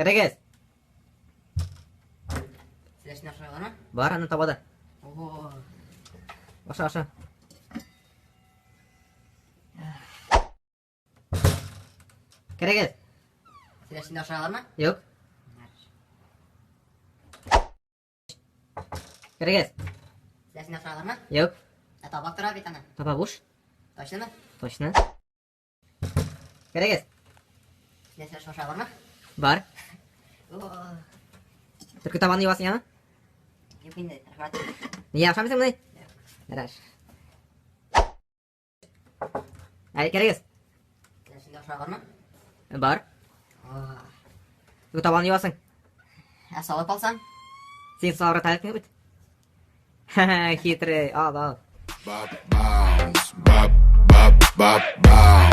Керегез. Сездә нәрсә бармы? Бар, аны табада. Ого. Аша, аша. Керегез. Сездә нәрсә бармы? Юк. Керегез. Сездә нәрсә бармы? Юк. Ә табак тора бит аны. Таба буш. Точномы? Точно. Керегез. Сездә нәрсә бармы? Бар. Ого. Төрке табаны юасың яме? Юк инде, рәхмәт. Нигә ашамыйсың моны? Яраш. Әй, керегез. Сездә нәрсә бармы? Бар. Ого. Төрке табаны юасың. Ә салып алсам? Син салырга таләп бит. Ха-ха, хитрый. Ал, ал. Bop, bounce, bop, bop, bop, bounce.